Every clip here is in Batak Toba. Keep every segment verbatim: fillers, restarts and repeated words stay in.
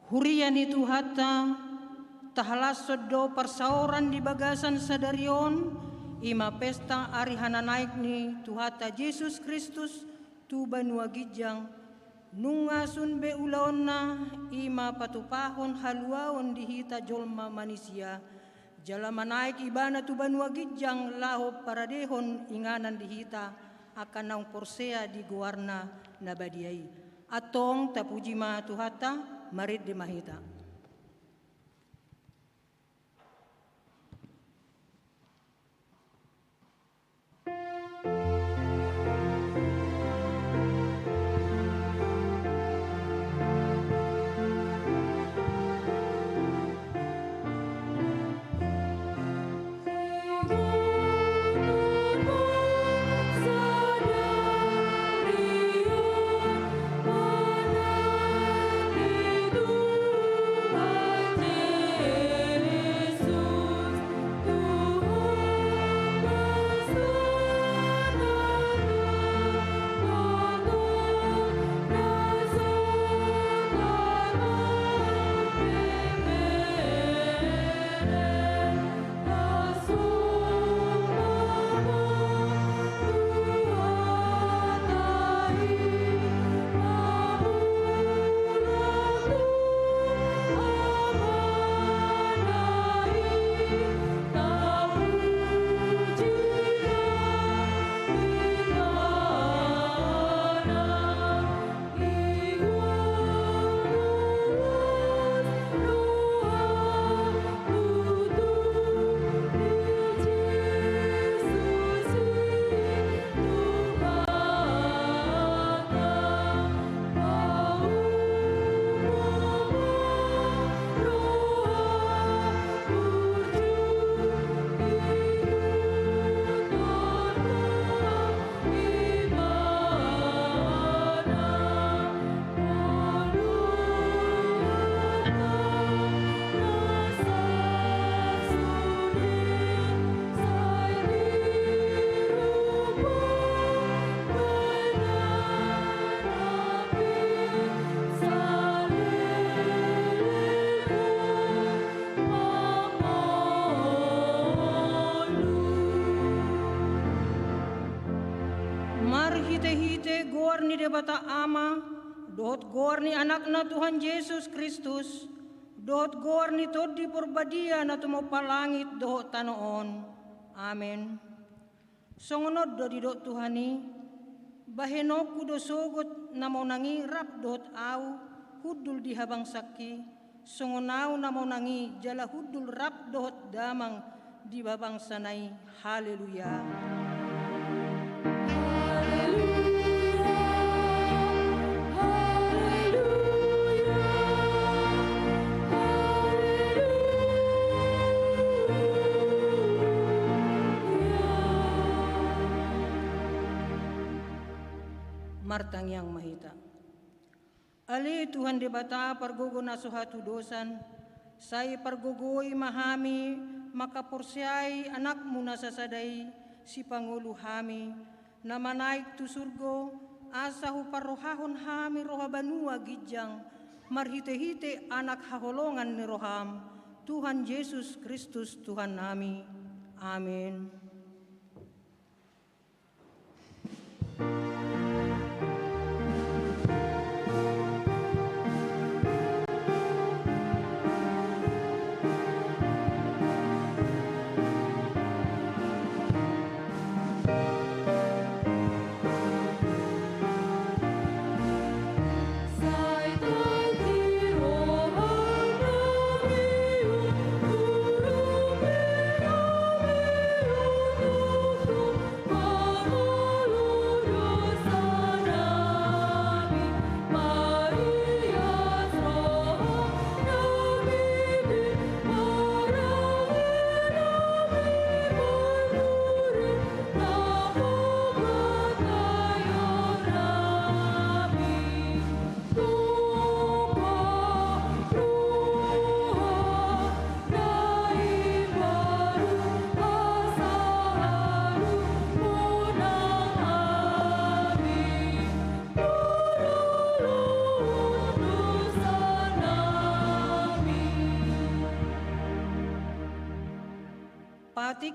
Huria ni Tuhanta, tahalashon do parsaoran di bagasan sadari on, i ma pesta ari hananaek ni Tuhanta Jesus Kristus tu banua ginjang, nunga sun be ulaonna, i ma patupahon haluaon di hita jolma manisia, jala manaek Ibana tu banua ginjang laho paradehon inganan di hita angka naung porsea di goarna na badia i. Antong tapuji ma Tuhanta, marende ma hita. Marhitehite goar ni Debata Ama, dohot goar ni Anakna Tuhan Jesus Kristus, dohot goar ni Tondi Porbadia na tumompa langit dohot tano on. Amen. Songon on do didok Tuhan i: Bahenonku do sogot na monang i rap dohot ahu hundul di habangsangki, songon ahu na monang i jala hundul rap dohot damang di habangsana i. Haleluya. Haleluya. Haleluya. Martangiang ma hita. Ale Tuhan Debata pargogo na so hatudosan, sai pargogoi ma hami mangkaporseai Anakmu na sasada i, sipangolu hami, na manaek tu surgo, asa huparrohahon hami roha banua ginjang, marhitehite Anak haholongan ni roham, Tuhan Jesus Kristus Tuhannami. Amen.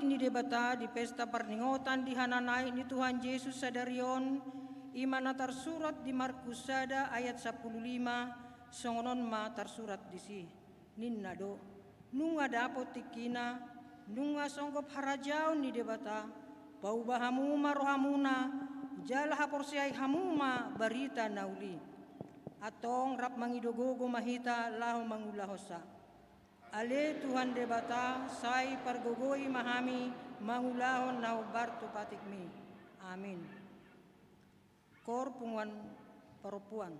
ni Debata di pesta parningotan di hananaek ni Tuhan Jesus sadari on, i ma na tarsurat di Markus sada ayat sampulu lima, songon on ma tarsurat disi. Ninna do, nunga dapot tingkina, nunga songgop harajaon ni Debata, pauba hamu ma rohamuna, jala haporseai hamu ma barita na uli. Antong rap mangido gogo ma hita laho mangulahonsa. Ale Tuhan Debata, sai pargogoi ma hami mangulahon na hombar tu patikmi. Amin. Koor punguan parompuan.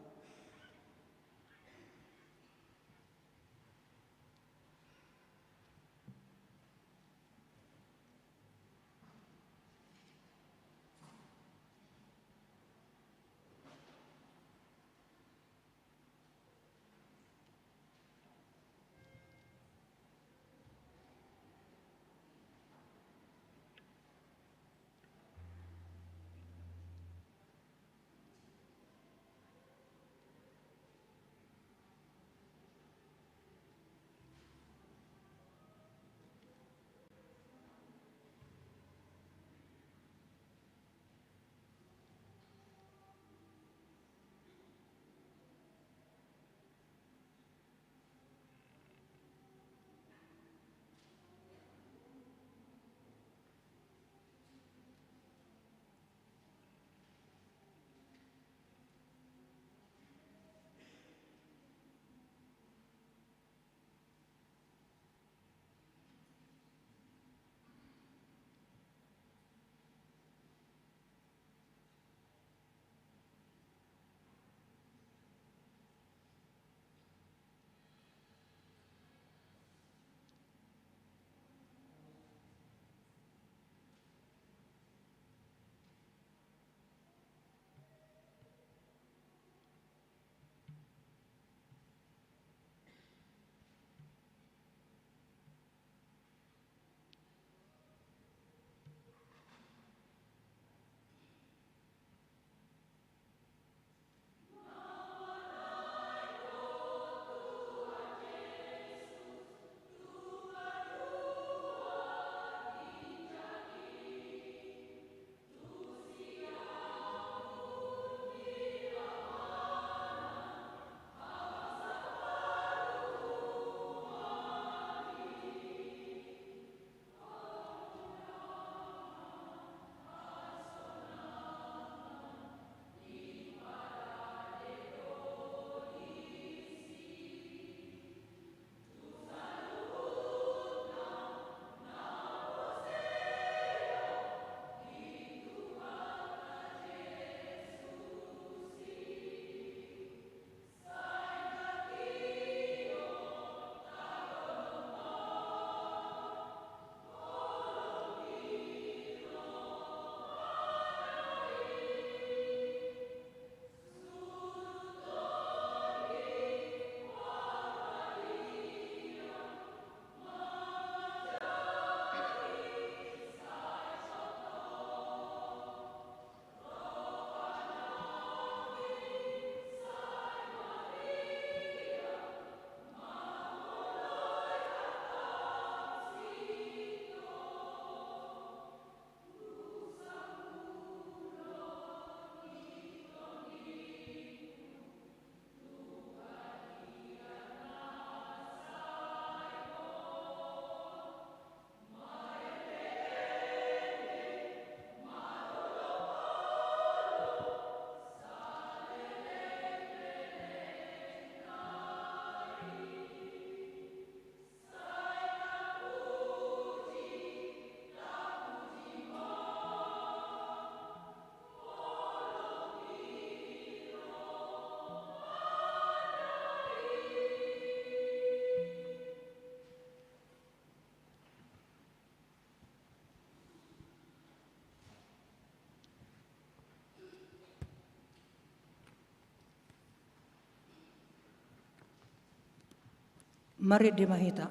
Marende ma hita.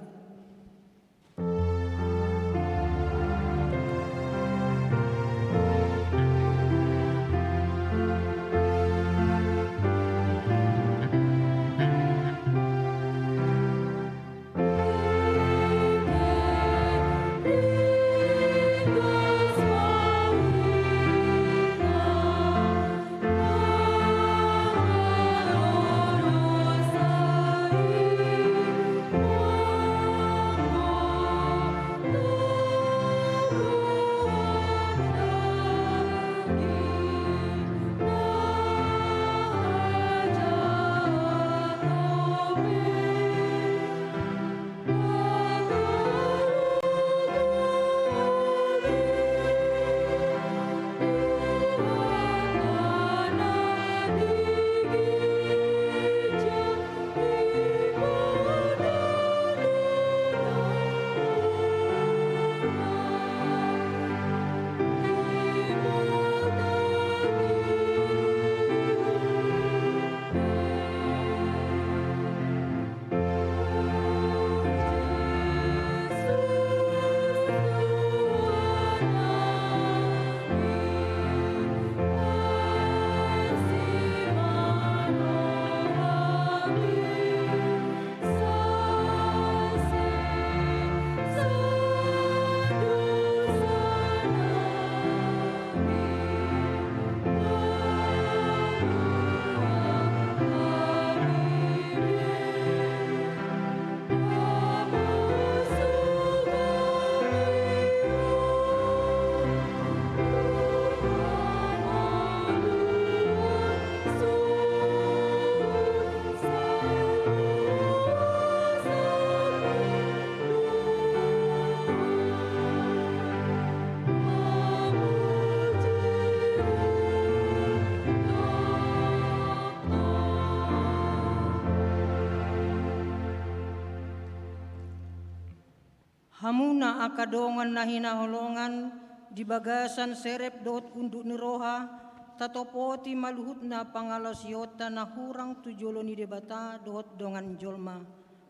Hamuna angka dongan na hinaholongan, di bagasan serep dohot unduk ni roha, tatopoti ma luhutna pangalaosionta na hurang tu jolo ni Debata dohot dongan jolma.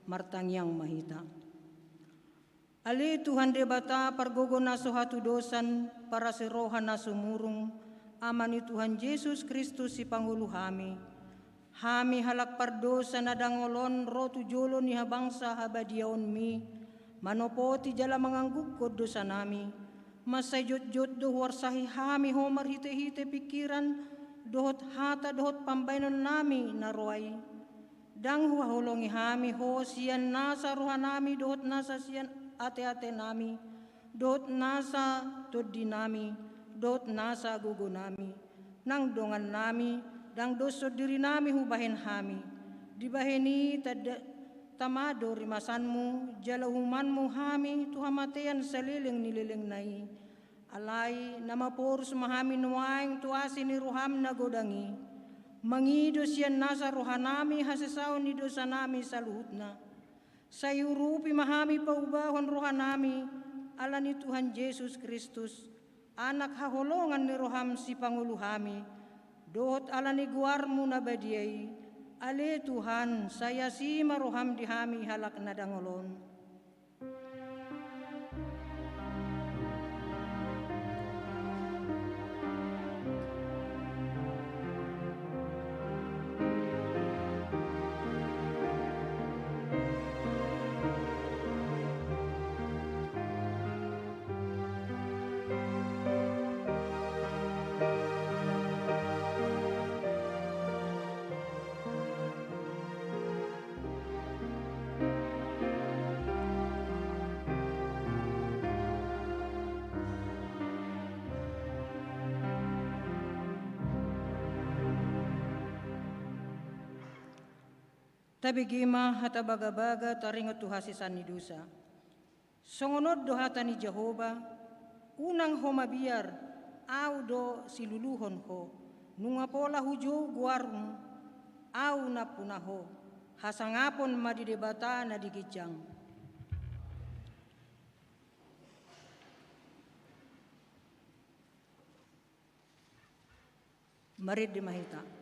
Martangiang ma hita. Ale Tuhan Debata, pargogo na so hatudosan, parasi roha na sumurung, Ama ni Tuhan Jesus Kristus sipangolu hami. Hami halak pardosa na dangol on ro tu jolo ni habangsa habadiaonmi, manopoti jala manganggukkon dosanami. Mansai jotjot do huarsahi hami ho marhitehite pingkiran, dohot hata dohot pambahenonnami na roa i. Ndang huhaholongi hami ho sian nasa rohanami dohot nasa sian ateatenami, dohot nasa tondinami, dohot nasa gogonami, nang dongannami, ndang doshon dirinami hubahen hami. Dibahen i tanda tama do rimasanmu, jala uhumanmu hami tu hamatean saleleng ni lelengna i. Alai na maporus ma hami nuaeng tu asi ni roham na godang i, mangido sian nasa rohanami hasesaon ni dosanami saluhutna. Sai urupi ma hami paubahon rohanami, ala ni Tuhan Jesus Kristus, Anak haholongan ni roham sipangolu hami, dohot ala ni goarmu na badia i, ale Tuhan, sai asi ma roham di hami halak na dangol on. Tabege ma hata bagabaga taringot tu hasesaan ni dosa. Songon on do hata ni Jahowa: Unang ho mabiar, Ahu do siluluhon ho. Nunga pola hujou goarmu, Ahu nampuna ho. Hasangapon ma di Debata na di ginjang. Marende ma hita.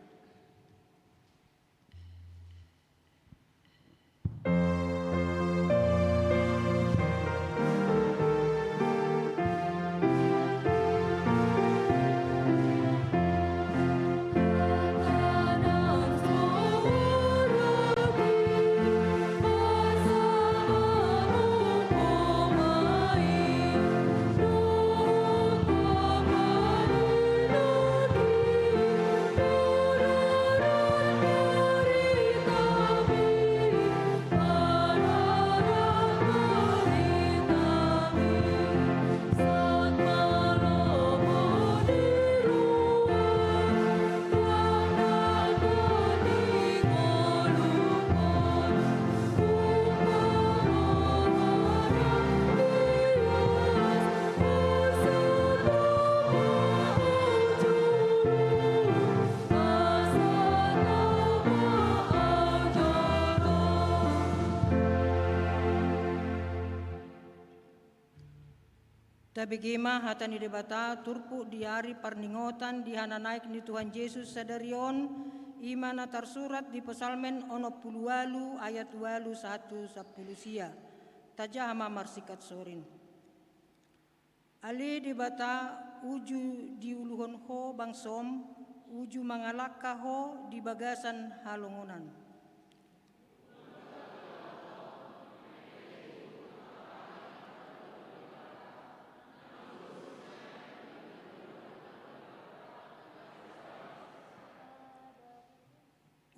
Tabege ma hata ni Debata turpuk di ari parningotan di hananaek ni Tuhan Jesus sadari on, i ma na tarsurat di Psalmen onom pulu ualu ayat ualu sahat tu sampulu sia. Tajaha ma marsingkat sorin. Ale Debata, uju diuluhon ho bangsom, uju mangalangka ho di bagasan halongonan.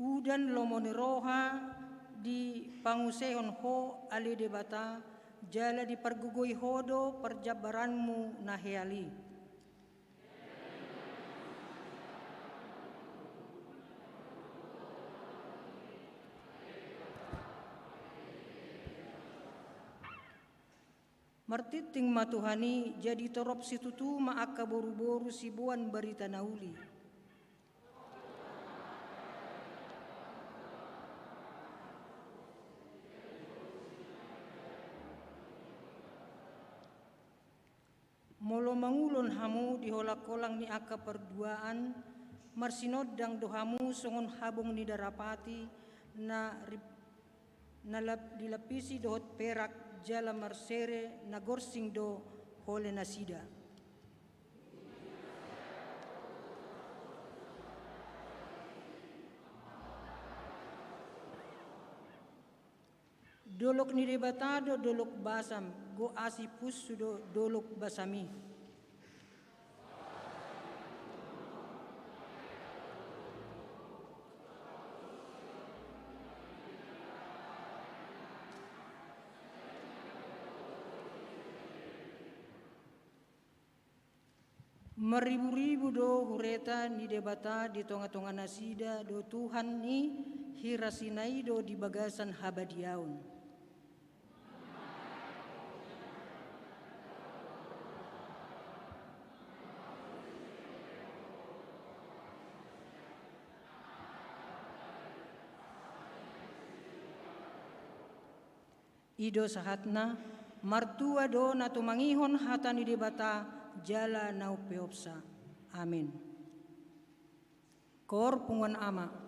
Udan lomo ni roha dipangusehon ho ale Debata, jala dipargogoi ho do parjambaranmu na heal i. Martingting ma Tuhan i, jadi torop situtu ma angka boruboru siboan barita na uli. Molo mangulon hamu di holang-holang ni angka parduaan, marsinondang do hamu songon habong ni darapati na rip-, na lap-, dilapisi dohot perak jala marsere na gorsing do hole nasida. Dolok ni Debata do dolok basam, goasi punsu do dolok basam i. Marriburibu do hureta ni Debata di tongatonga nasida do Tuhan i, hirasina i do di bagasan habadiaon. I do sahatna, martua do na tumangihon hata ni Debata jala na umpeopsa. Amin. Koor punguan ama.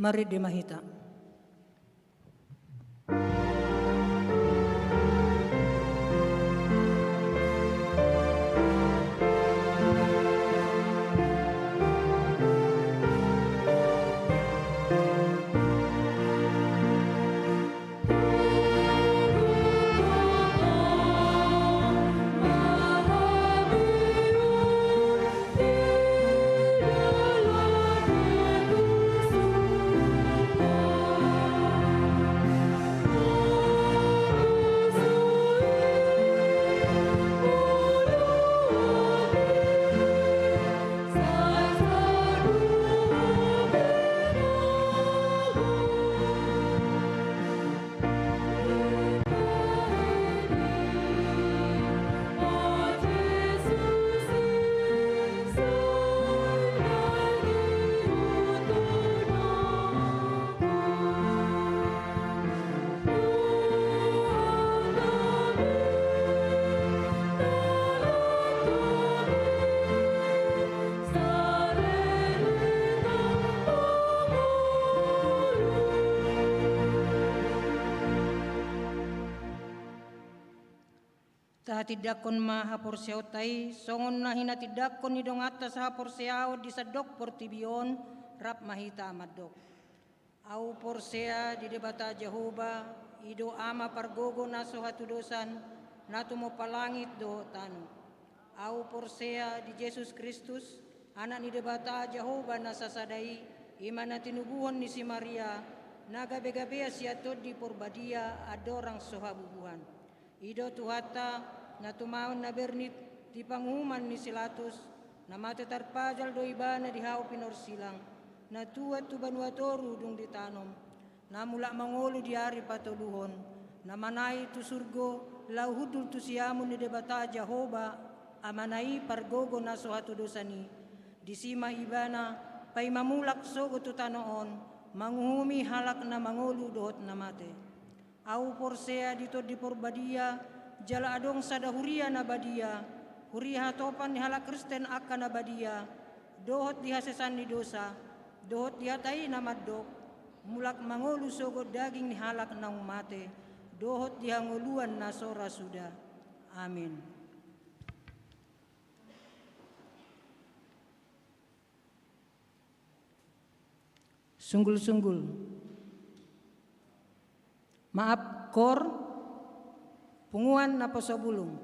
Marende ma hita. Tahatindangkon ma haporseaonta i, songon na hinatindangkon ni donganta sahaporseaon di sandok portibi on, rap ma hita mandok. Ahu porsea di Debata Jahowa, i do Ama pargogo na so hatudosan, na tumompa langit dohot tano. Ahu porsea di Jesus Kristus, Anak ni Debata Jahowa na sasada i, i ma na tinubuhon ni si Maria, na gabegabean sian Tondi Porbadia andorang so habubuhan. I do Tuhanta, na tumaon na bernit di panguhuman ni si Latus, na mate tarpajal do Ibana di hau pinorsilang, na tuat tu banua toru dung ditanom, na mulak mangolu di ari patoluhon, na manaek tu surgo, laho hundul tu siamun ni Debata Jahowa, Amana i pargogo na so hatudosan i. Disi ma Ibana, paima mulak sogot tu tano on, manguhumi halak na mangolu dohot na mate. Ahu porsea di Tondi Porbadia, jala adong sada huria na badia, huria hatopan ni halak Kristen angka na badia, dohot di hasesaan ni dosa, dohot di hata i na mandok, mulak mangolu sogot daging ni halak naung mate, dohot di hangoluan na so ra suda. Amin. Sunggul-sunggul. Maaf, koor, punguan naposo bulung.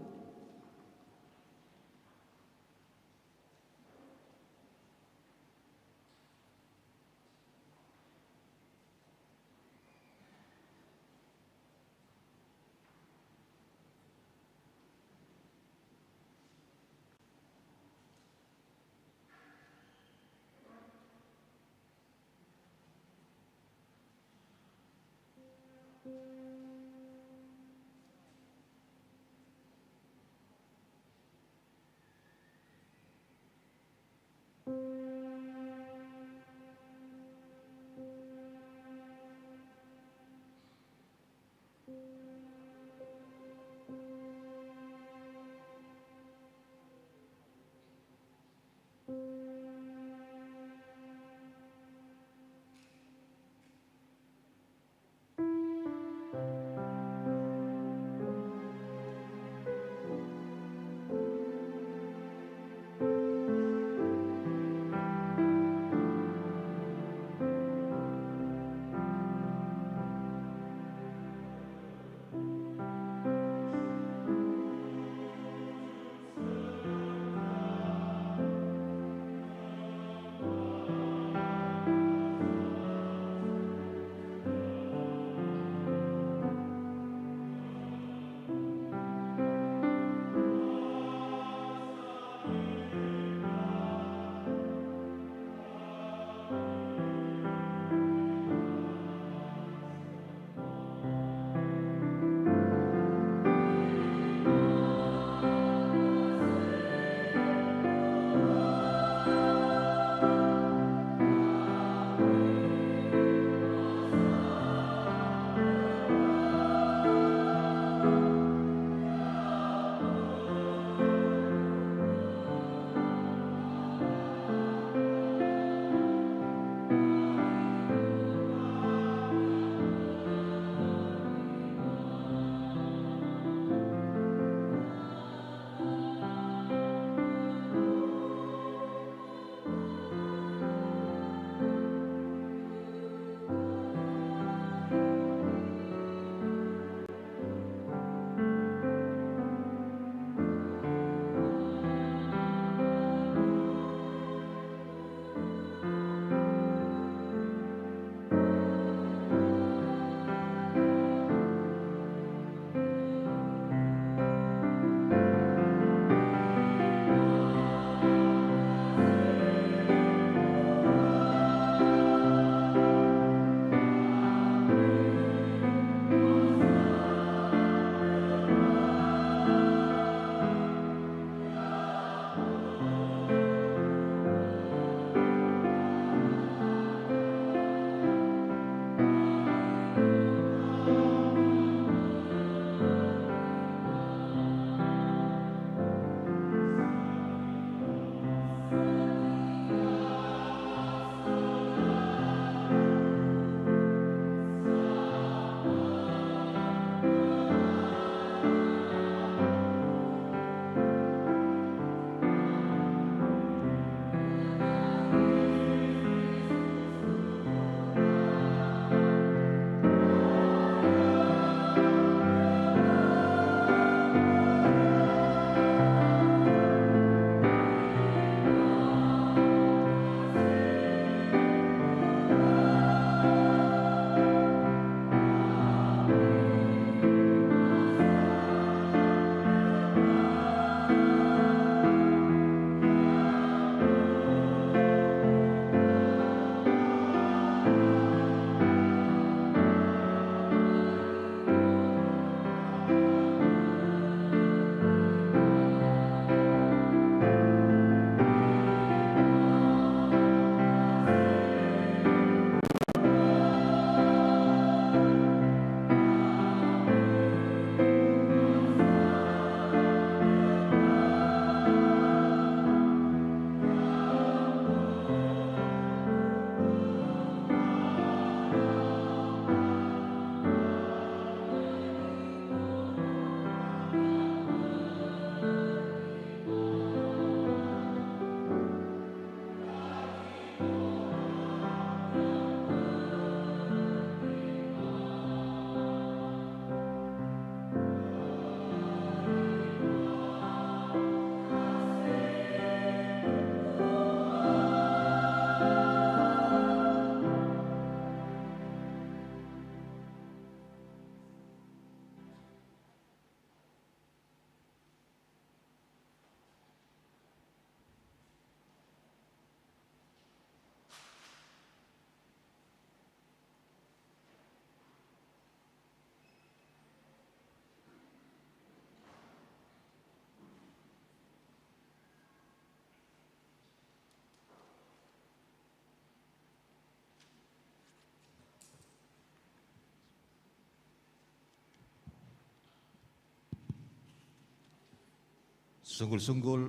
Sunggul-sunggul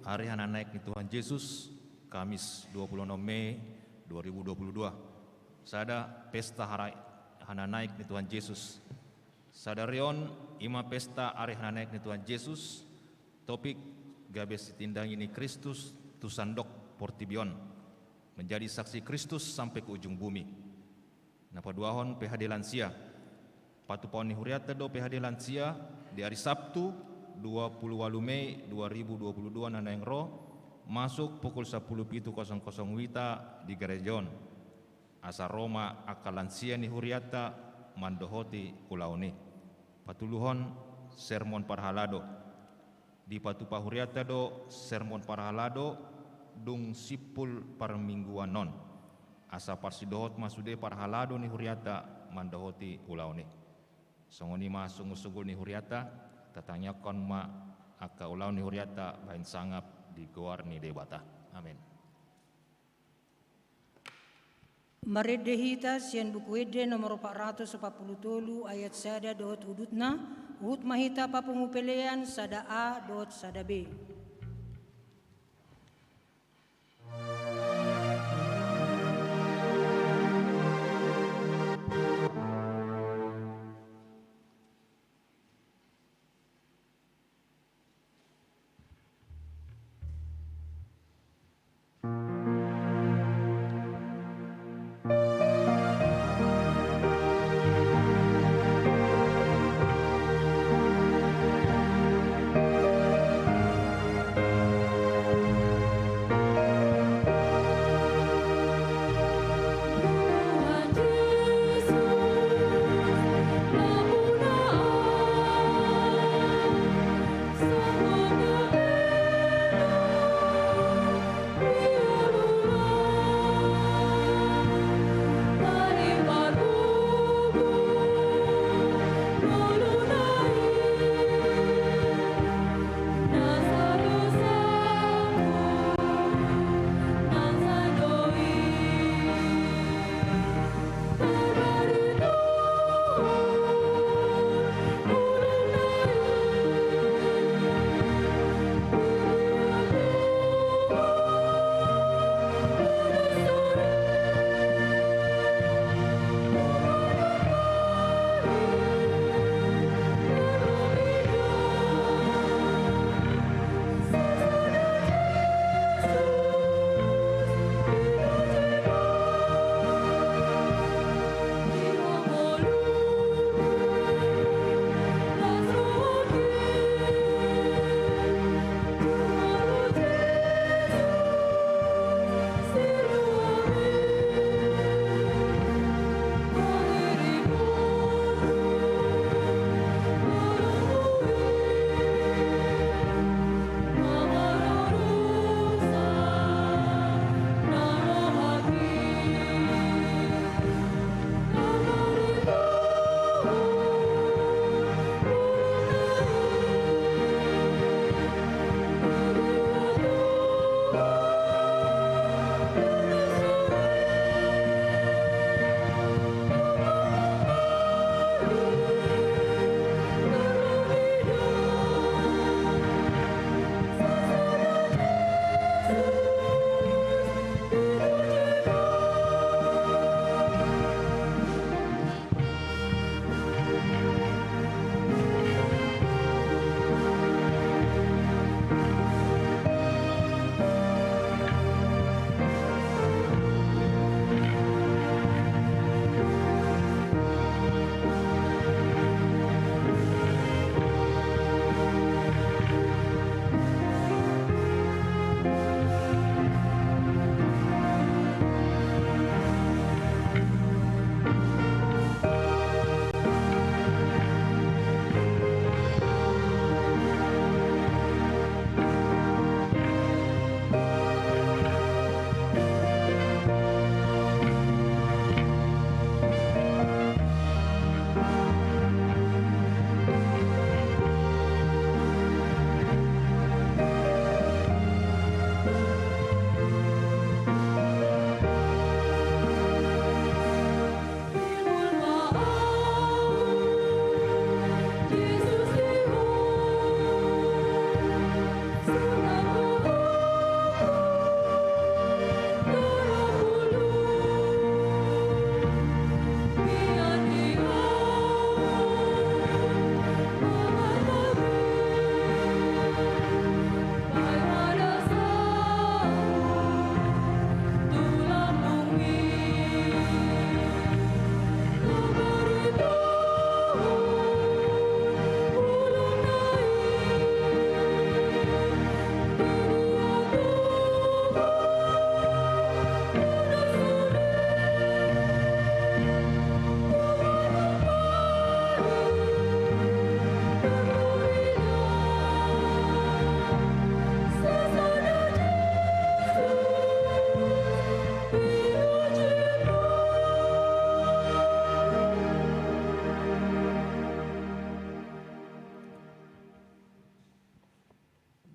ari hananaek ni Tuhan Jesus, Kamis dua puluh enam Mei dua ribu dua puluh dua. Sada, pesta hari hananaek ni Tuhan Jesus. Sadari on, i ma pesta ari hananaek ni Tuhan Jesus, topik gabe sitindangi ni Kristus tu sandok portibi on, menjadi saksi Kristus sampai ke ujung bumi. Na paduahon, P H D lansia. Patupaon ni hurianta do P H D lansia di ari Sabtu dua puluh ualu Mei dua ribu dua puluh dua na naeng ro, masuk pukul sapuluh pitu kosong kosong wita di gareja on. Asa ro ma angka lansia ni hurianta mandohoti ulaon i. Patoluhon, sermon parhalado. Dipatupa hurianta do sermon parhalado dung simpul parmingguan on. Asa parsidohot ma sude parhalado ni hurianta mandohoti ulaon i. Songon i ma sunggul-sunggul ni hurianta, tatangiangkon ma angka ulaon ni hurianta bahen sangap di goar ni Debata. Amen. Marende hita sian Buku Ende nomor opat ratus opat puluh tolu ayat sada dohot udutna, huhut ma hita papungu pelean sada A dohot sada B.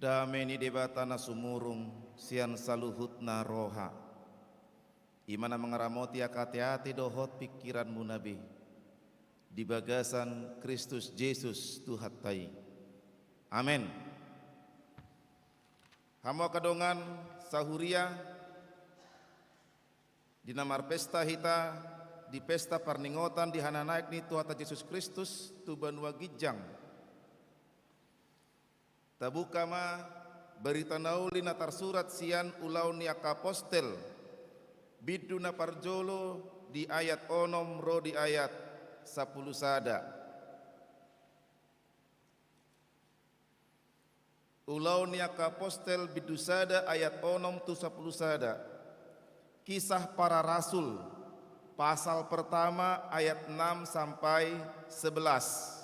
Dame ni Debata na sumurung sian saluhutna roha, i ma na mangaramoti angka ateate dohot pingkiranmuna be di bagasan Kristus Jesus Tuhanta i. Amen. Hamu angka dongan sahuria, di na marpesta hita di pesta parningotan di hananaek ni Tuhanta Jesus Kristus tu banua ginjang, tabuka ma Barita Na Uli na tarsurat sian Ulaon ni Angka Apostel, bindu na parjolo, di ayat onom ro di ayat sampulu sada. Ulaon ni Angka Apostel bindu sada ayat onom tu sampulu sada. Kisah Para Rasul, pasal pertama ayat enam sampai sebelas.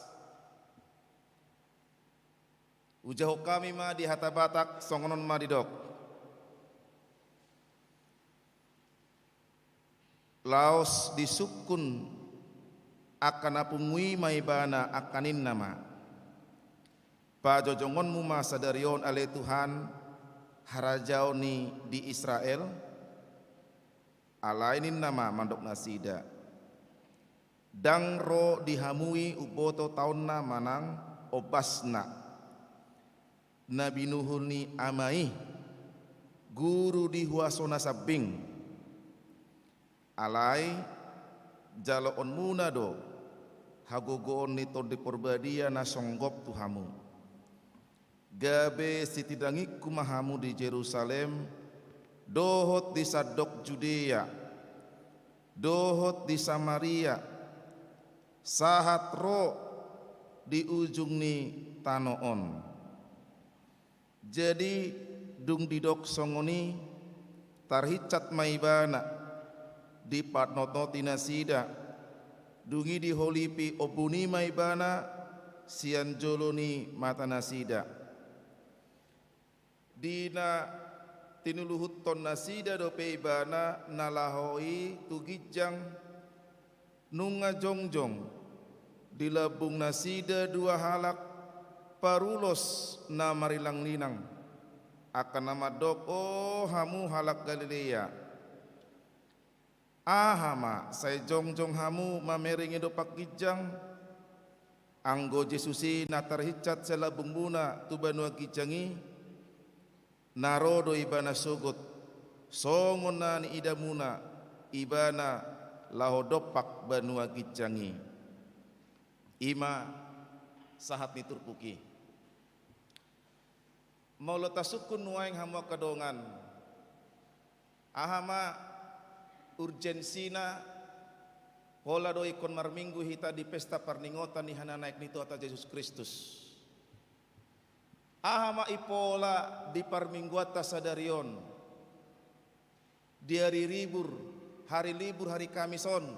Ujahon hami ma di hata Batak, songon on ma didok. Laos disungkun angka na pungu i ma ibana, angka ninna ma: Pajojongonmu ma sadari on ale Tuhan, harajaon i di Israel? Alai ninna ma mandok nasida: Ndang ro di hamu i umboto taonna manang ombasna, na binuhul ni Ama i, Guru di huasona sambing. Alai jaloonmuna do hagogoon ni Tondi Parbadia na songgop tu hamu. Gabe sitindangingku ma hamu di Jerusalem, dohot di sandok Judea, dohot di Samaria, sahat ro di ujung ni tano on. Jadi, dung didok songon i, tarhinsat ma ibana, dipanotnoti nasida, dung i diholipi ombun i ma ibana sian jolo ni mata nasida. Di na tinuluhuthon nasida dope ibana na laho i tu ginjang, nunga jongjong di lambung nasida dua halak parulos na marilanglinang, angka na mandok: O hamu halak Galilea, aha ma sai jongjong hamu mamerenge dompak ginjang? Anggo Jesus i na tarhinsat sian lambungmuna tu banua ginjang i, na ro do ibana sogot, songon na niidamuna ibana laho dompak banua ginjang i. I ma sahat ni turpuk i. Molo tasungkun nuaeng hamu angka dongan, aha ma urgensina, pola do ingkon marminggu hita di pesta parningotan ni hananaek ni Tuhanta Jesus Kristus? Aha ma impola di parmingguanta sadari on, di hari libur, hari libur hari Kamis on,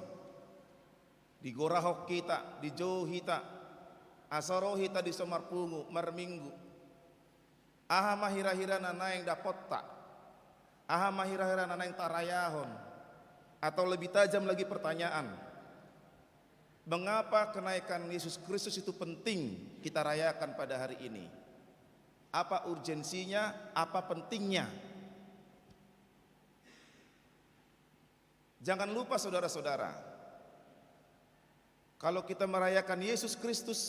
digorahon hita, dijou hita, asa ro hita dison marpungu, marminggu? Aha ma hira-hira na naeng dapotta? Aha ma hira-hira na naeng tarayahon? Atau lebih tajam lagi pertanyaan, mengapa kenaikan Yesus Kristus itu penting kita rayakan pada hari ini? Apa urgensinya? Apa pentingnya? Jangan lupa, saudara-saudara, kalau kita merayakan Yesus Kristus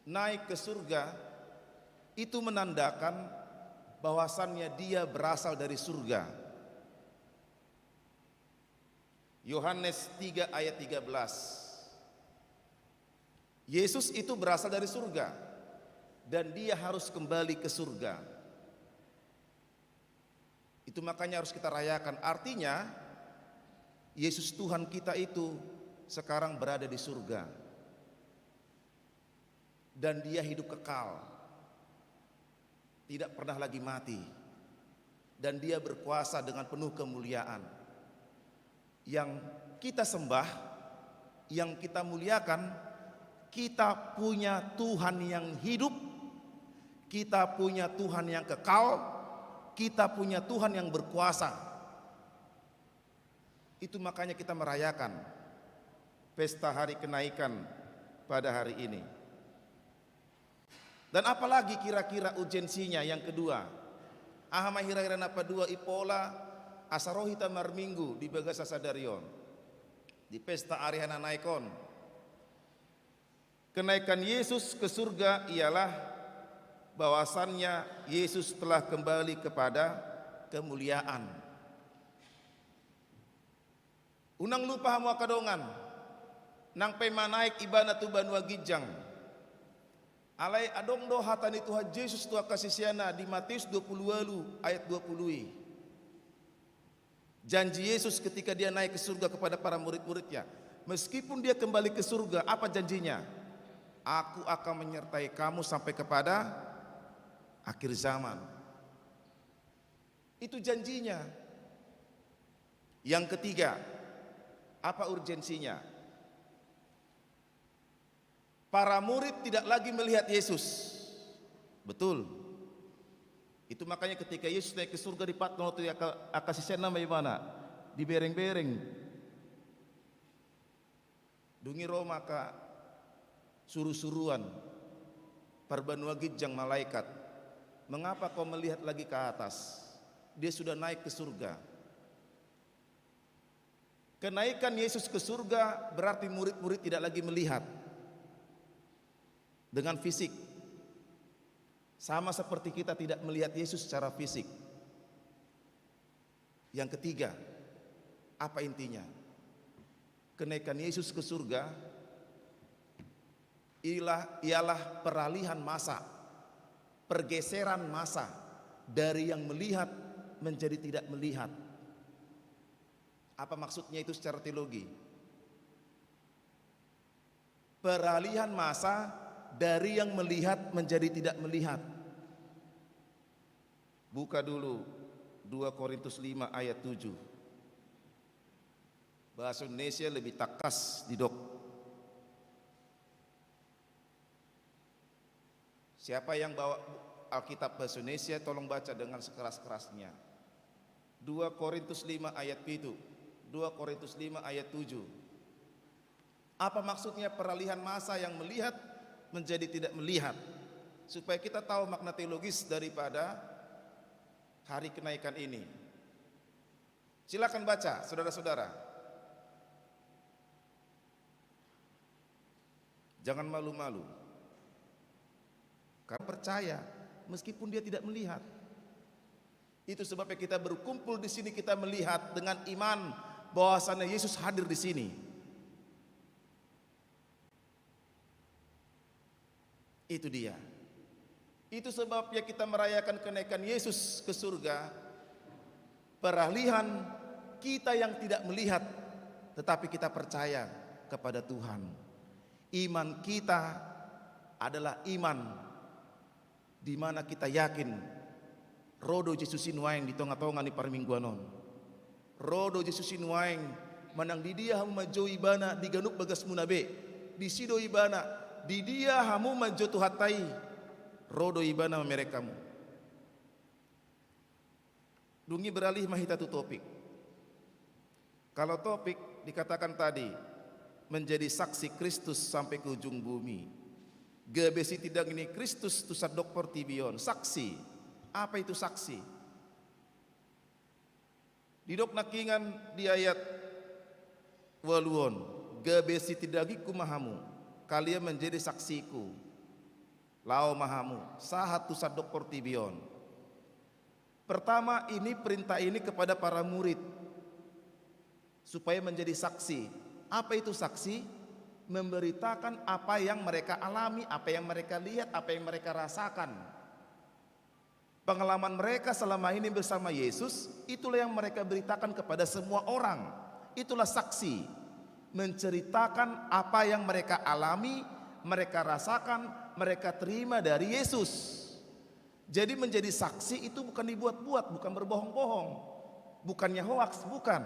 naik ke surga, itu menandakan bahwasannya Dia berasal dari surga. Yohanes tiga ayat tiga belas. Yesus itu berasal dari surga dan Dia harus kembali ke surga. Itu makanya harus kita rayakan. Artinya, Yesus Tuhan kita itu sekarang berada di surga. Dan Dia hidup kekal. Tidak pernah lagi mati. Dan Dia berkuasa dengan penuh kemuliaan. Yang kita sembah, yang kita muliakan, kita punya Tuhan yang hidup, kita punya Tuhan yang kekal, kita punya Tuhan yang berkuasa. Itu makanya kita merayakan pesta hari kenaikan pada hari ini. Dan apalagi kira-kira urgensinya yang kedua? Aha ma hira-hira na paduahon pola asa ro hita marminggu di bagasan sadari on, di pesta ari Hananaek on? Kenaikan Yesus ke surga ialah bahwasannya Yesus telah kembali kepada kemuliaan. Unang lupa hamu angka dongan, nang pe manaek Ibana tu banua ginjang. Alai adong do hata ni Tuhan Jesus tu angka siseanna di Matius dua puluh ualu ayat dua puluh i. Janji Yesus ketika Dia naik ke surga kepada para murid-muridnya, meskipun Dia kembali ke surga, apa janjinya? Aku akan menyertai kamu sampai kepada akhir zaman. Itu janjinya. Yang ketiga, apa urgensinya? Para murid tidak lagi melihat Yesus. Betul. Itu makanya ketika Yesus naik ke surga, dipatnoto angka, angka siseanna ma Ibana, dibereng-bereng. Dung i ro ma angka suru-suruan parbanua ginjang, malaikat, "Mengapa kau melihat lagi ke atas? Dia sudah naik ke surga." Kenaikan Yesus ke surga berarti murid-murid tidak lagi melihat dengan fisik. Sama seperti kita tidak melihat Yesus secara fisik. Yang ketiga, apa intinya? Kenaikan Yesus ke surga ialah, ialah peralihan masa, pergeseran masa dari yang melihat menjadi tidak melihat. Apa maksudnya itu secara teologi? Peralihan masa dari yang melihat menjadi tidak melihat. Buka dulu dua Korintus lima ayat tujuh. Bahasa Indonesia lebih tangkas, didok. Siapa yang bawa Alkitab bahasa Indonesia, tolong baca dengan sekeras-kerasnya. Dua Korintus lima ayat pitu, dua Korintus lima ayat tujuh. Apa maksudnya peralihan masa yang melihat menjadi tidak melihat? Supaya kita tahu makna teologis daripada hari kenaikan ini. Silakan baca, saudara-saudara. Jangan malu-malu. Karena percaya, meskipun dia tidak melihat. Itu sebabnya kita berkumpul di sini, kita melihat dengan iman bahwasanya Yesus hadir di sini. Itu dia. Itu sebabnya kita merayakan kenaikan Yesus ke surga. Peralihan kita yang tidak melihat, tetapi kita percaya kepada Tuhan. Iman kita adalah iman di mana kita yakin ro do Jesus i nuaeng di tonga-tonga ni parmingguan on. Ro do Jesus i nuaeng, manang di dia hamu manjou Ibana di ganup bagasmuna be, disi do Ibana. Di dia hamu manjou Tuhanta i, ro do Ibana mamereng hamu. Dung i beralih ma hita tu topik. Kalau topik dikatakan tadi, menjadi saksi Kristus sampai ke ujung bumi. Gabe sitindangi ni Kristus tu sandok portibi on. Saksi. Apa itu saksi? Didok nangkiningan di ayat ualu on, gabe sitindangingku ma hamu, kalian menjadi saksiku. Laho ma hamu, sahat tu sandok portibi on. Pertama, ini perintah ini kepada para murid, supaya menjadi saksi. Apa itu saksi? Memberitakan apa yang mereka alami, apa yang mereka lihat, apa yang mereka rasakan. Pengalaman mereka selama ini bersama Yesus, itulah yang mereka beritakan kepada semua orang. Itulah saksi, menceritakan apa yang mereka alami, mereka rasakan, mereka terima dari Yesus. Jadi, menjadi saksi itu bukan dibuat-buat, bukan berbohong-bohong, bukannya hoaks, bukan.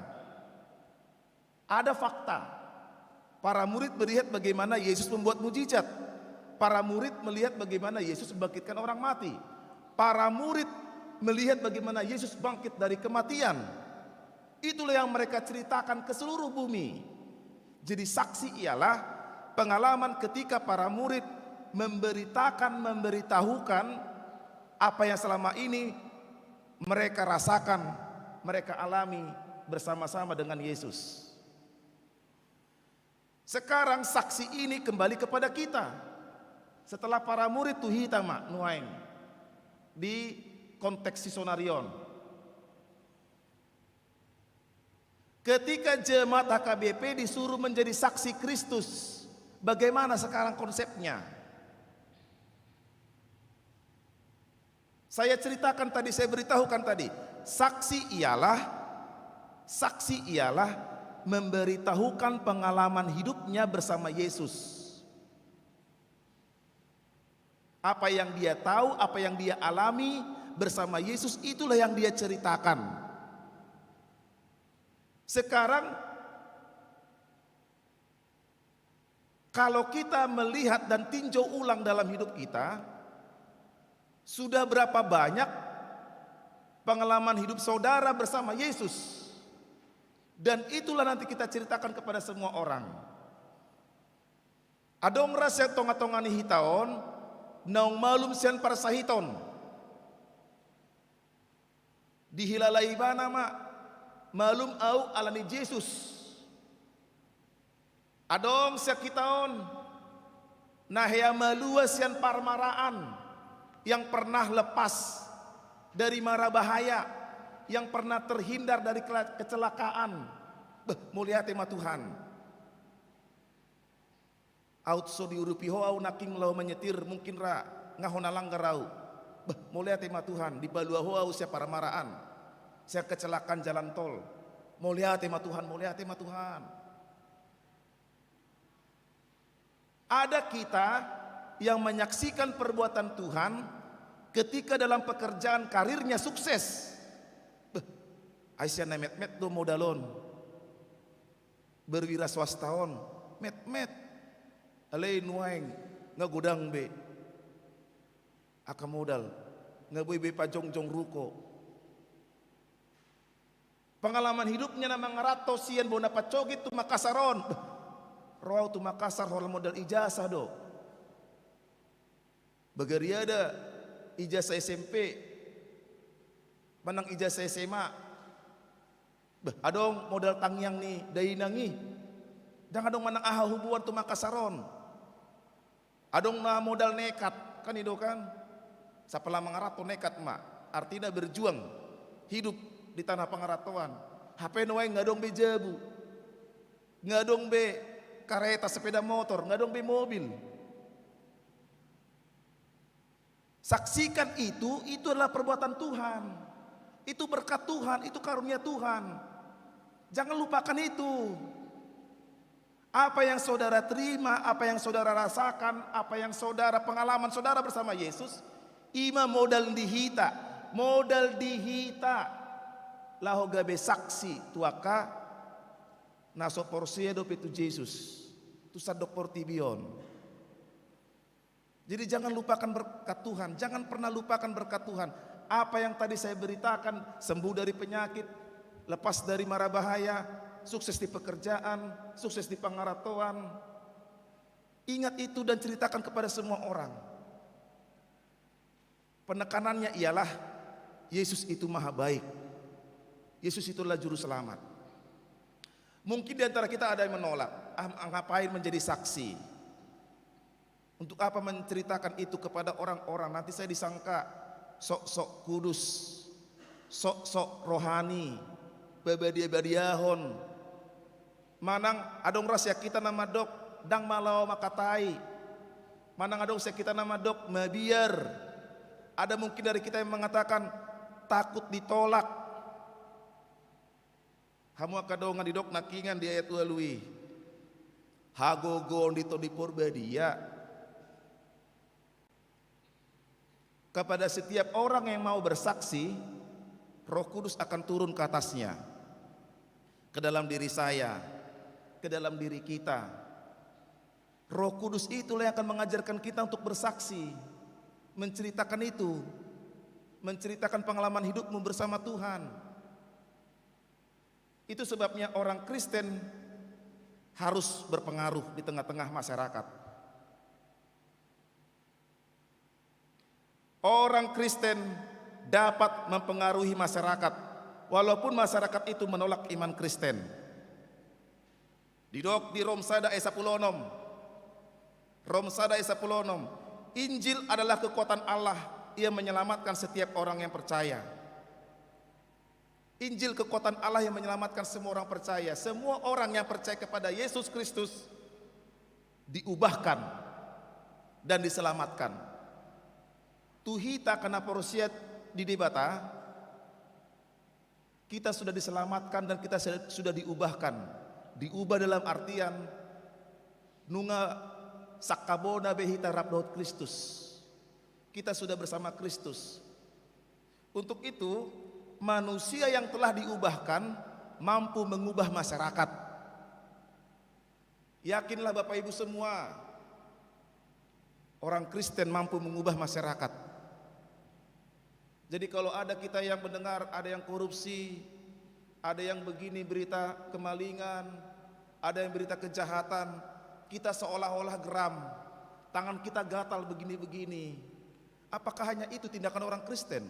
Ada fakta. Para murid melihat bagaimana Yesus membuat mujizat. Para murid melihat bagaimana Yesus membangkitkan orang mati. Para murid melihat bagaimana Yesus bangkit dari kematian. Itulah yang mereka ceritakan ke seluruh bumi. Jadi, saksi ialah pengalaman ketika para murid memberitakan, memberitahukan apa yang selama ini mereka rasakan, mereka alami bersama-sama dengan Yesus. Sekarang saksi ini kembali kepada kita. Setelah para murid tu hita ma nuaeng di konteks si sonarion. Ketika jemaat H K B P disuruh menjadi saksi Kristus, bagaimana sekarang konsepnya? Saya ceritakan tadi, saya beritahukan tadi, saksi ialah, saksi ialah memberitahukan pengalaman hidupnya bersama Yesus. Apa yang dia tahu, apa yang dia alami bersama Yesus, itulah yang dia ceritakan. Sekarang, kalau kita melihat dan tinjau ulang dalam hidup kita, sudah berapa banyak pengalaman hidup saudara bersama Yesus? Dan itulah nanti kita ceritakan kepada semua orang. Adong ra sian tonga-tonga ni hita on naung malum sian parsahiton. Dihilala ibana ma, malum ahu ala ni Jesus. Adong sian hita on na hea malua sian parmaraan, yang pernah lepas dari mara bahaya, yang pernah terhindar dari kela-, kecelakaan. Beh, mauliate ma Tuhan. Aut so diurupi ho ahu nangkin laho manyetir, mungkin ra nga hona langgar ahu. Beh, mauliate ma Tuhan, dipalua ho ahu sian parmaraan, sian kecelakaan jalan tol. Mauliate ma Tuhan, mauliate ma Tuhan. Ada kita yang menyaksikan perbuatan Tuhan ketika dalam pekerjaan karirnya sukses. Beh, ai sian na metmet do modal on. Berwira swasta on, metmet. Alai nuaeng nga godang be angka modal, nga boi be pajongjong ruko. Pengalaman hidupnya na mangaranto sian bona pansogit tu Makassar on. Beh, ro ahu tu Makassar holan modal ijasah do. Bagariada ijasah S M P manang ijasah S M A. Beh, adong modal tangiang ni dainang i. Ndang adong manang aha hubuan tu Makassar on. Adong na modal nekat, kan i do kan? Sampela mangaranto nekat ma, artina berjuang hidup di tanah pangarantoan. Hape nuaeng nga adong be jabu, nga adong be kareta, sepeda motor, nga adong be mobil. Saksikan itu, itu adalah perbuatan Tuhan. Itu berkat Tuhan, itu karunia Tuhan. Jangan lupakan itu. Apa yang saudara terima, apa yang saudara rasakan, apa yang saudara, pengalaman saudara bersama Yesus, i ma modal di hita, modal di hita. Laho gabe saksi tu angka na so porsea dope tu Jesus, tu sandok portibi on. Jadi jangan lupakan berkat Tuhan, jangan pernah lupakan berkat Tuhan. Apa yang tadi saya beritakan, sembuh dari penyakit, lepas dari mara bahaya, sukses di pekerjaan, sukses di pangarantoan. Ingat itu dan ceritakan kepada semua orang. Penekanannya ialah Yesus itu maha baik. Yesus itu adalah juru selamat. Mungkin di antara kita ada yang menolak, "Ah, ngapain menjadi saksi? Untuk apa menceritakan itu kepada orang-orang? Nanti saya disangka sok-sok kudus, sok-sok rohani, pabadia-badiahon." Manang adong ra sian hita na mandok, "Ndang ma laho mangkatai." Manang adong sian hita na mandok, "Mabiar." Ada mungkin dari kita yang mengatakan, "Takut ditolak." Hamu angka dongan, didok nangkiningan di ayat ualu i, hagogoon di Tondi Porbadia. Kepada setiap orang yang mau bersaksi, Roh Kudus akan turun ke atasnya, ke dalam diri saya, ke dalam diri kita. Roh Kudus itulah yang akan mengajarkan kita untuk bersaksi, menceritakan itu, menceritakan pengalaman hidupmu bersama Tuhan. Itu sebabnya orang Kristen harus berpengaruh di tengah-tengah masyarakat. Orang Kristen dapat mempengaruhi masyarakat, walaupun masyarakat itu menolak iman Kristen. Didok di Rom sada ayat sapuluh onom. Rom sada ayat sapuluh onom. Injil adalah kekuatan Allah yang menyelamatkan setiap orang yang percaya. Injil kekuatan Allah yang menyelamatkan semua orang percaya. Semua orang yang percaya kepada Yesus Kristus diubahkan dan diselamatkan. Tu hita angka na porsea di Debata, kita sudah diselamatkan dan kita se-, sudah diubahkan. Diubah dalam artian nunga sangkabona be hita rap dohot Kristus. Kita sudah bersama Kristus. Untuk itu, manusia yang telah diubahkan mampu mengubah masyarakat. Yakinlah Bapak Ibu semua, orang Kristen mampu mengubah masyarakat. Jadi kalau ada kita yang mendengar ada yang korupsi, ada yang begini berita kemalingan, ada yang berita kejahatan, kita seolah-olah geram, tangan kita gatal begini-begini. Apakah hanya itu tindakan orang Kristen?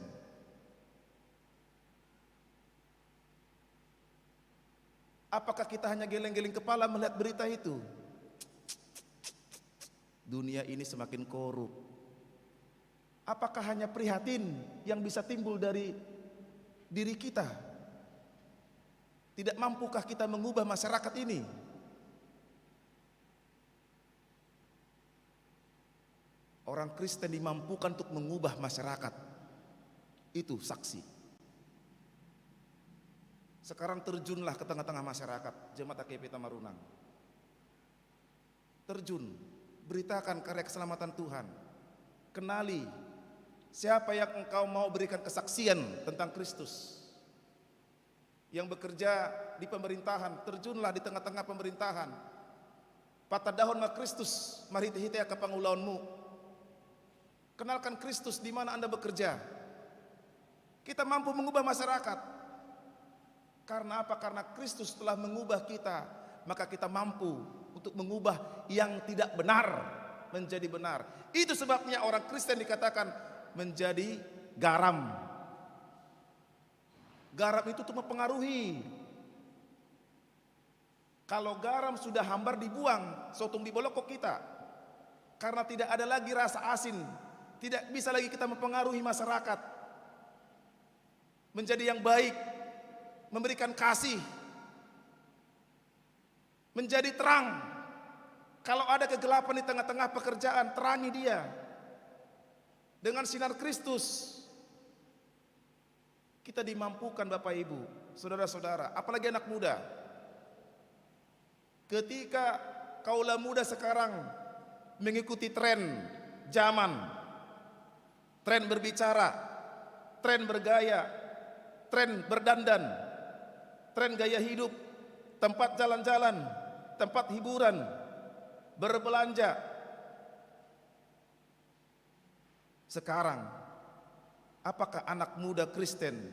Apakah kita hanya geleng-geleng kepala melihat berita itu? Dunia ini semakin korup. Apakah hanya prihatin yang bisa timbul dari diri kita? Tidak mampukah kita mengubah masyarakat ini? Orang Kristen dimampukan untuk mengubah masyarakat. Itu saksi. Sekarang terjunlah ke tengah-tengah masyarakat, jemaat H K B P Tamaringan. Terjun, beritakan karya keselamatan Tuhan. Kenali siapa yang engkau mau berikan kesaksian tentang Kristus. Yang bekerja di pemerintahan, terjunlah di tengah-tengah pemerintahan. Patandahon ma Kristus marhite-hite angka pangulaonmu. Kenalkan Kristus di mana Anda bekerja. Kita mampu mengubah masyarakat. Karena apa? Karena Kristus telah mengubah kita, maka kita mampu untuk mengubah yang tidak benar menjadi benar. Itu sebabnya orang Kristen dikatakan menjadi garam. Garam itu untuk mempengaruhi. Kalau garam sudah hambar, dibuang, so tung dibolongkon hita. Karena tidak ada lagi rasa asin, tidak bisa lagi kita mempengaruhi masyarakat menjadi yang baik, memberikan kasih, menjadi terang. Kalau ada kegelapan di tengah-tengah pekerjaan, terangi dia dengan sinar Kristus. Kita dimampukan, Bapak Ibu, saudara-saudara, apalagi anak muda. Ketika kaula muda sekarang mengikuti tren zaman, tren berbicara, tren bergaya, tren berdandan, tren gaya hidup, tempat jalan-jalan, tempat hiburan, berbelanja. Sekarang, apakah anak muda Kristen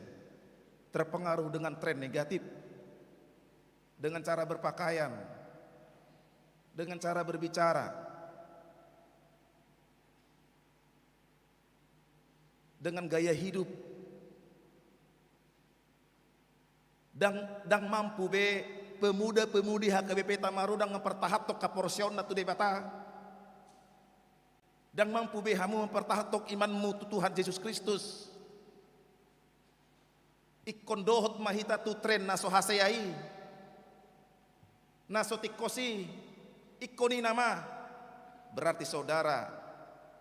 terpengaruh dengan tren negatif? Dengan cara berpakaian, dengan cara berbicara, dengan gaya hidup. Ndang, ndang mampu be pemuda-pemudi H K B P Tamaringan mempertahanhon haporseaonna tu Debata. Ndang mampu be hamu mempertahanhon imanmu tu Tuhan Jesus Kristus. Ingkon dohot ma hita tu tren na so hasea i, na so tingkos i, ingkon i nama. Berarti saudara,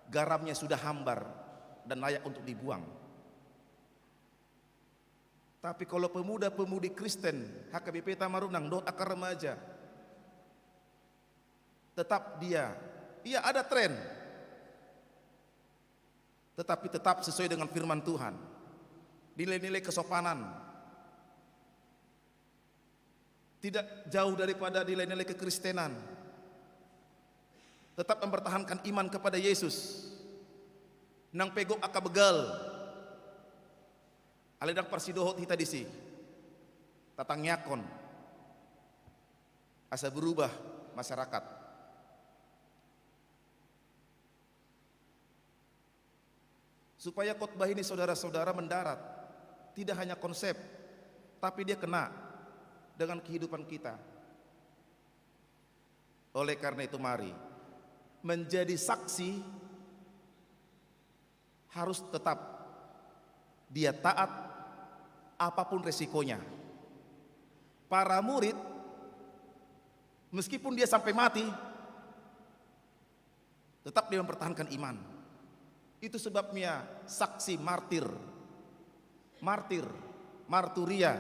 garamnya sudah hambar dan layak untuk dibuang. Tapi kalau pemuda-pemudi Kristen, H K B P Tamaringan, dohot angka remaja, tetap dia, iya, ada tren, tetapi tetap sesuai dengan firman Tuhan. Nilai-nilai kesopanan, tidak jauh daripada nilai-nilai kekristenan. Tetap mempertahankan iman kepada Yesus. Nang pe gok angka begal, alai ndang parsidohot hita disi. Tatangiangkon asa berubah masyarakat. Supaya khotbah ini, saudara-saudara, mendarat. Tidak hanya konsep, tapi dia kena dengan kehidupan kita. Oleh karena itu, mari, menjadi saksi harus tetap dia taat apapun resikonya. Para murid, meskipun dia sampai mati, tetap dia mempertahankan iman. Itu sebabnya saksi martir, martir, marturia,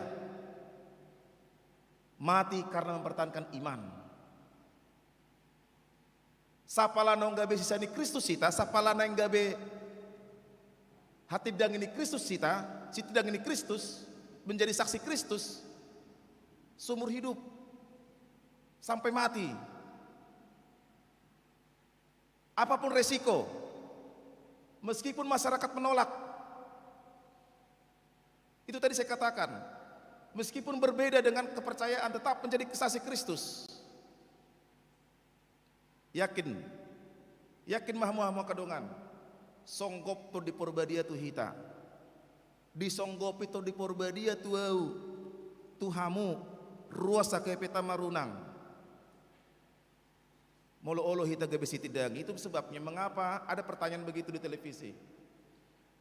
mati karena mempertahankan iman. Sapala naung gabe sisa ni Kristus hita, sapala naung gabe hatindangi ni Kristus hita, sitindangi ni Kristus, menjadi saksi Kristus, seumur hidup, sampai mati. Apapun resiko, meskipun masyarakat menolak, itu tadi saya katakan, meskipun berbeda dengan kepercayaan, tetap menjadi saksi Kristus. Yakin, yakin ma hamu, hamu angka dongan, songgop Tondi Porbadia tu hita. Disonggopi Tondi Porbadia tu ahu, tu hamu, ruas H K P Tamarunang. Molo olo hita gabe sitindangi, itu sebabnya mengapa ada pertanyaan begitu di televisi.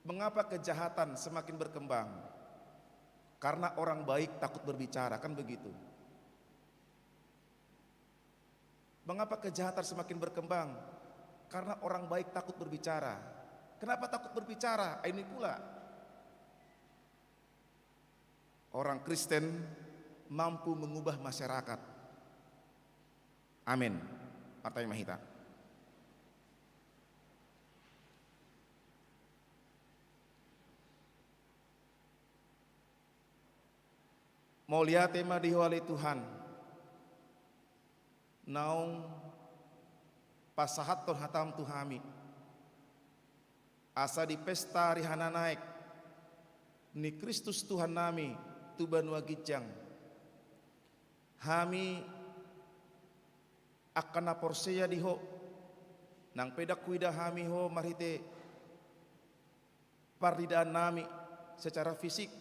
Mengapa kejahatan semakin berkembang? Karena orang baik takut berbicara, kan begitu. Mengapa kejahatan semakin berkembang? Karena orang baik takut berbicara. Kenapa takut berbicara? Ini pula. Orang Kristen mampu mengubah masyarakat. Amin. Martangiang ma hita. Mauliate ma di Ho ale Tuhan, naung pasahathon hataM tu hami, asa di pesta ari hananaek ni Kristus Tuhannami tu banua ginjang, hami angka na porsea di Ho, nang pe ndang huida hami Ho marhite parnidaannami secara fisik,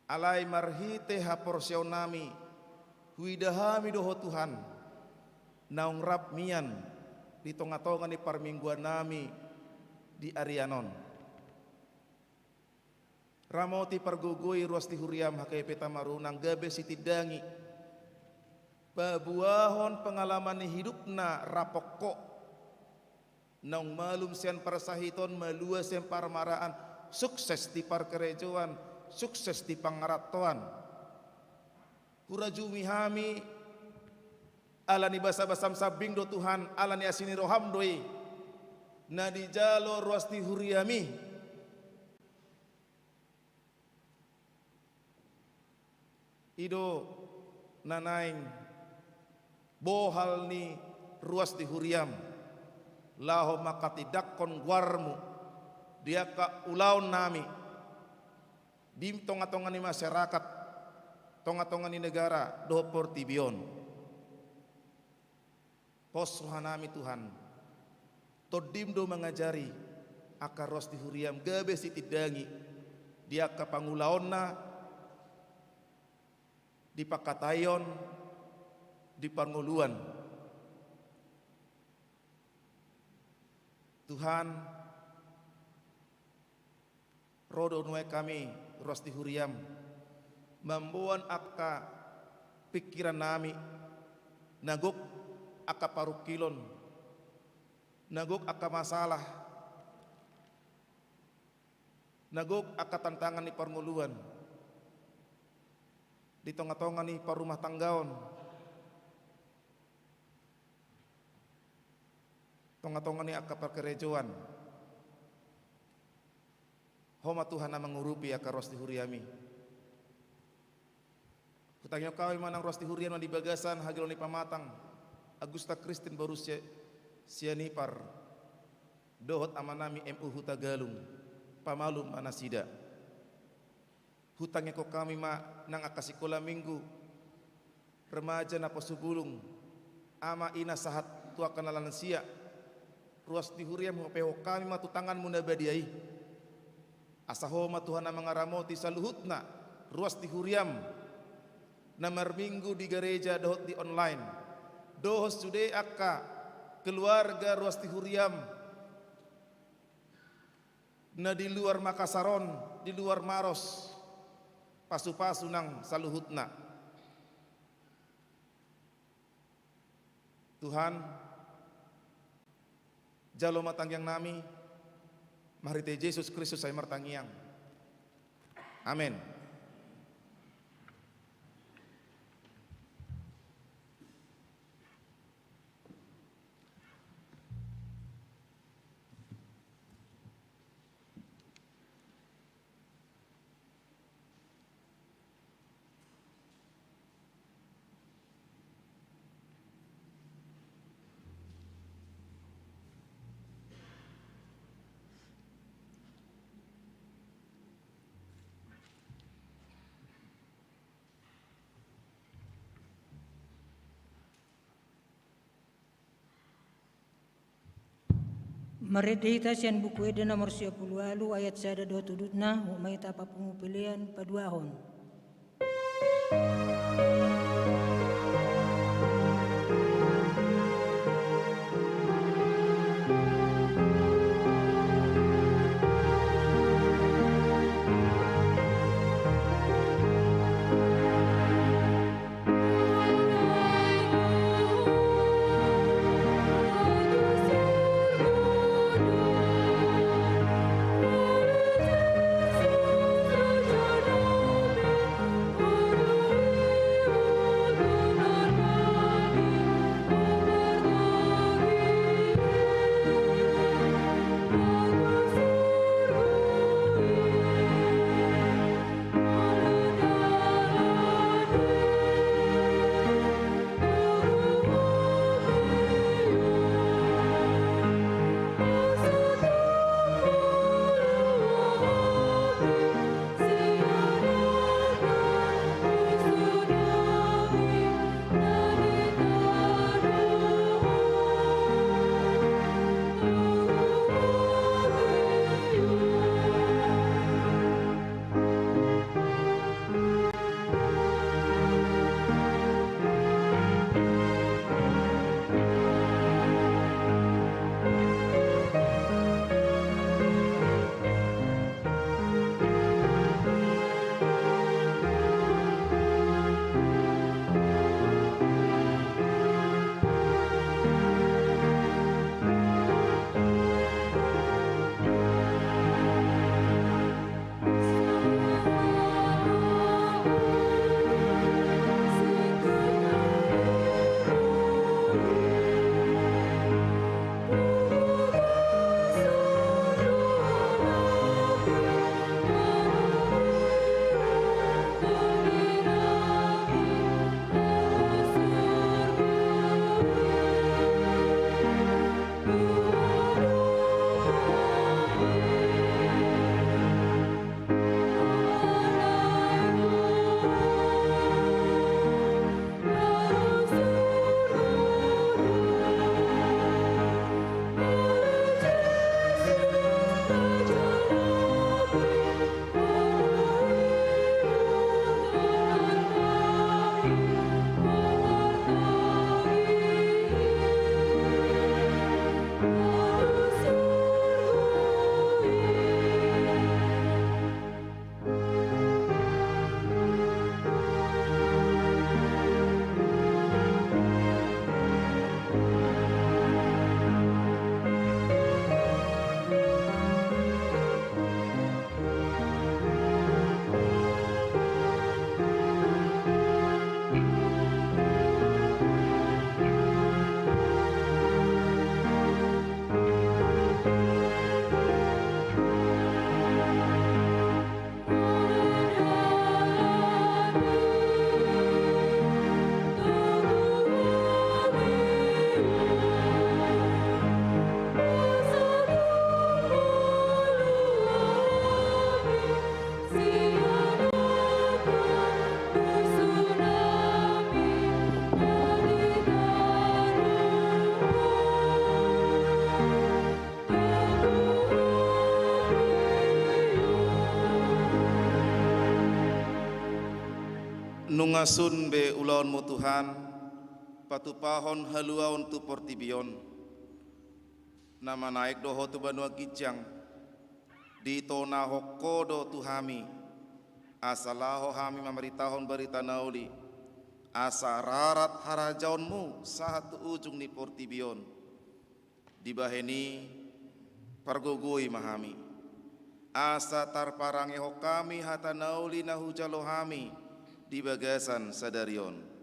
alai marhite haporseaonnami, huida hami do Ho Tuhan, naung rap mian di tongatonga ni parmingguannami di arian on. Ramoti, pargogoi ruas ni huriaM H K P Tamarunang gabe sitindangi, paboahon pengalaman ni hidupna rap ho, naung malum sian parsahiton, malua sian parmaraan, sukses di parkarejoan, sukses di pangarantoan. Hurajumi hami, ala ni basabasaM sambing do Tuhan, ala ni asi ni rohaM do i, na dijalo ruas ni huriaMi. I do na naeng bohal ni ruas ni huriaM, laho manghatindanghon goarMu di angka ulaonnami, di tongatonga ni masyarakat, tongatonga ni negara dohot portibi on. Pos rohanami Tuhan, TondiM do mangajari angka ruas ni huriaM gabe sitindangi di angka pangulaonna, di pangkataion, di parngoluan. Tuhan, ro do nuaeng hami ruas ni huriaM, mamboan angka pingkirannami, na gok angka parungkilon, na gok angka masalah, na gok angka tantangan ni parngoluan, di tongatonga ni parrumahtanggaon, tongatonga ni angka parkarejoan. Ho ma Tuhan na mangurupi angka ruas ni huriaMi. Hutangihon hami ma nang ruas ni huriaM na di bagasan hagilon ni pamatang, Agusta Christian boru Sia-, Sianipar, dohot amanami M U Hutagalung, pamalum ma nasida. Hutangihon hami ma nang angka sikola minggu, remaja, naposobulung, ama ina sahat tu angka na lansia, ruas ni huriam hupaihon hami ma tu tanganmu na badia i. Asa Ho ma Tuhan na mangaramoti saluhutna ruas ni huriam na marminggu di gareja dohot di online, dohot sude angka keluarga ruas ni huriam na di luar Makassar on, di luar Maros, pasupasu nang saluhutna. Tuhan, jalo ma tangiang nami, marhite Jesus Kristus sai martangiang. Amen. Marende hita sian Buku Ende nomor sia pulu ualu ayat sada dohot udutna, uap ma hita papungu pelean paduahon. Nunga sun be ulaonmu Tuhan, patupahon haluaon tu portibi on. Na manaek do Ho tu banua ginjang, ditonahon Ho do tu hami, asa laho hami mamaritahon barita na uli, asa rarat harajaonmu sahat tu ujung ni portibi on. Dibahen i, pargogoi ma hami, asa tarparangehon hami hata na uli na hujalo hami di bagasan sadari on.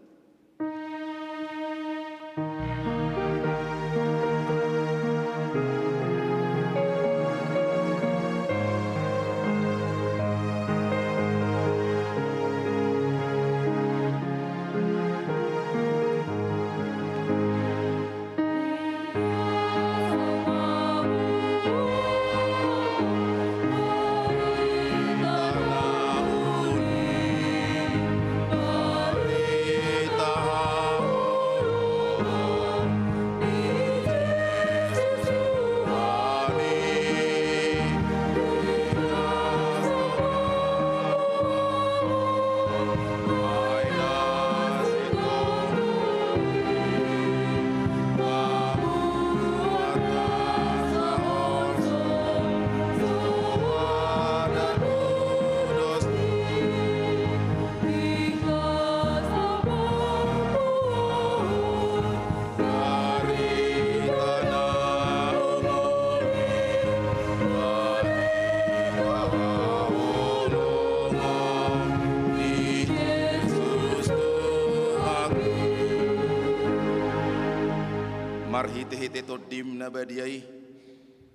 Marhitehite Tondim na badia i,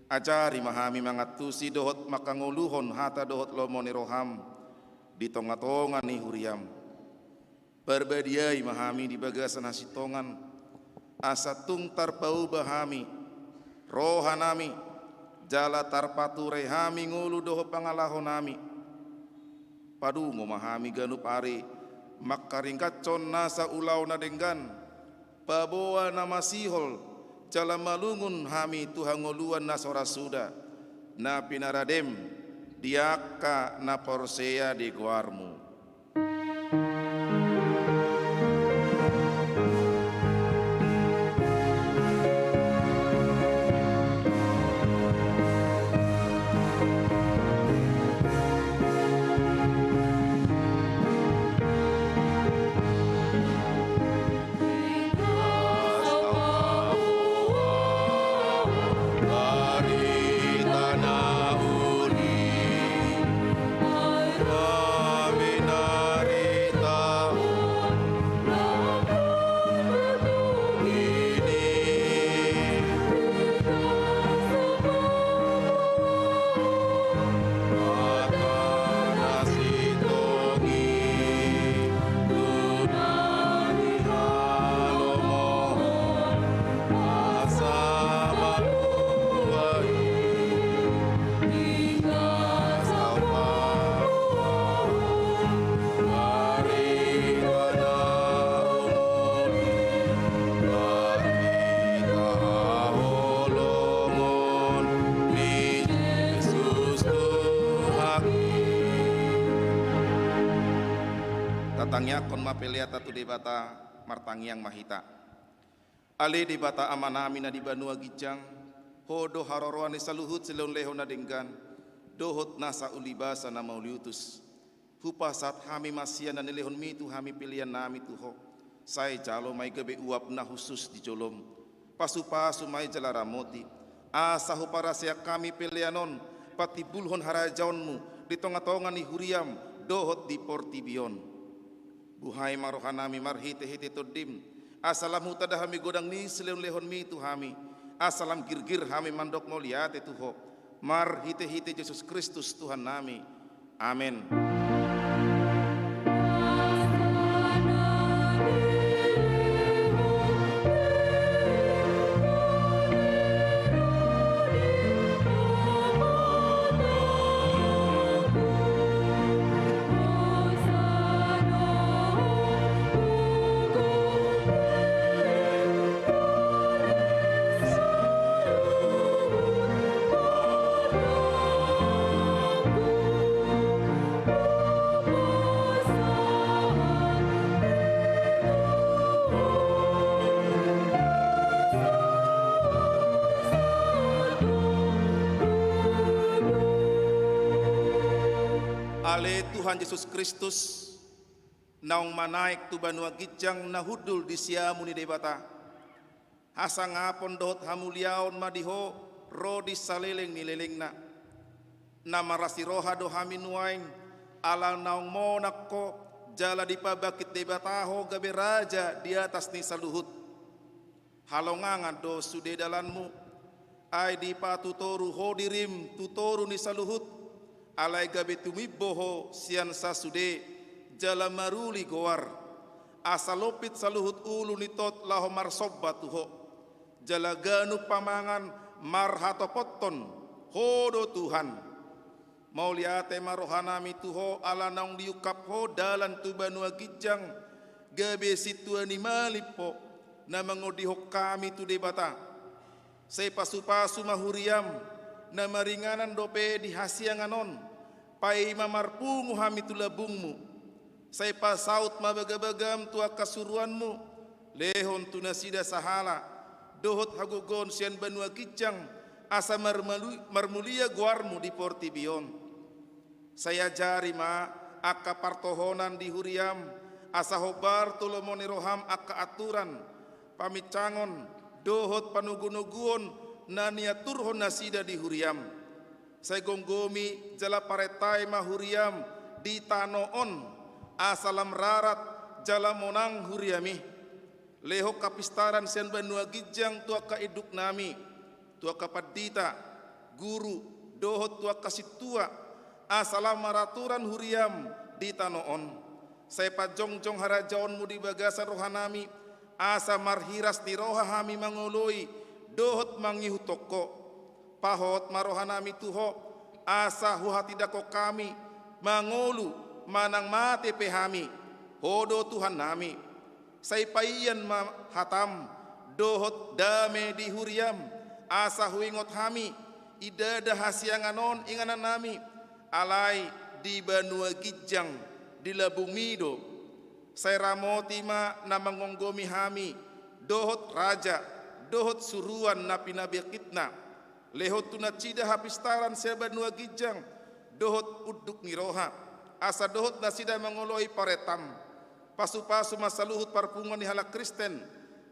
ajari ma hami mangantusi dohot mangkangoluhon hata dohot lomo ni roham di tongatonga ni huriam. Parbadiai ma hami di bagasan hasintongan, asa tung tarpaubah hami rohanami, jala tarpature hami ngolu dohot pangalahonami. Padungo ma hami ganup ari mangkaringkashon nasa ulaon na denggan, paboa na masihol, jala malungun hami tu hangoluan na so ra suda, na pinaradem di angka na porsea di goarmu. Tatangiangkon ma peleanta tu Debata. Martangiang ma hita. Ale Debata Amanami na di banua ginjang, Ho do haroroan ni saluhut silehonlehon na denggan dohot nasa ulibasa na mauliutus. Hupasahat hami ma sian na nilehonmi tu hami peleannami tu Ho. Sai jalo ma i gabe uap na hushus di jolom. Pasupasu ma i jala ramoti, asa huparaseang hami pelean on patimbulhon harajaonmu di tongatonga ni huriam dohot di portibi on. Buhai ma rohanami marhitehite Tondim, asa lam hutanda hami godang ni silehonlehonmi tu hami, asa lam girgir hami mandok mauliate tu Ho, marhitehite Jesus Kristus Tuhannami. Amen. Ale Tuhan Jesus Kristus, naung manaek tu banua ginjang na hundul di siamun ni Debata, hasangapon dohot hamuliaon ma di Ho ro di saleleng ni lelengna. Na marasi roha do hami nuaeng, ala naung monang Ho, jala dipabangkit Debata Ho gabe Raja di atas ni saluhut. Halongangan do sude dalanmu, ai dipatutoru Ho dirim tu toru ni saluhut, alai gabe tumimbo Ho sian sasude, jala maruli goar, asa lompit saluhut ulu ni tot laho marsomba tu Ho, jala ganup pamangan marhatopothon Ho do Tuhan. Mauliate ma rohanami tu Ho ala naung diungkap Ho dalan tu banua ginjang, gabe sintua ni malim Ho, na mangodihon hami tu Debata. Sai pasupasu ma huriam, na maringanan dope di hasiangan on, paima marpungu hami tu lambungmu. Sai pasaut ma bagabagam tu angka suruanmu, lehon tu nasida sahala, dohot hagogoon sian banua ginjang, asa marmalu-, marmulia goarmu di portibi on. Sai ajari ma angka partohonan di huriam, asa hombar tu lomo ni roham angka aturan, paminsangon, dohot panogunoguon na niaturhon nasida di huriam. Sai gomgomi jala parentai ma huriam di tano on, asa lam rarat jala monang huriam i. Lehon hapistaran sian banua ginjang tu angka induknami, tu angka pandita, guru, dohot tu angka sintua, asa lam maraturan huriam di tano on. Sai pajongjong harajaonmu di bagasan rohanami, asa marhiras ni roha hami mangoloi, dohot mangihuthon Ho. Pahot ma rohanami tu Ho, asa huhatindangkon hami, mangolu, manang mate pe hami, Ho do Tuhannami. Sai paian ma hatam, dohot dame di huriam, asa huingot hami, ndada hasiangan on inganannami, alai di banua ginjang, di lambungmi do. Sai ramoti ma na manggomgomi hami, dohot raja, dohot suruan na pinabangkitna. Lehon tu nasida hapistaran sian banua ginjang, dohot unduk ni roha, asa dohot nasida mangoloi parentam. Pasupasu ma saluhut parpunguan ni halak Kristen,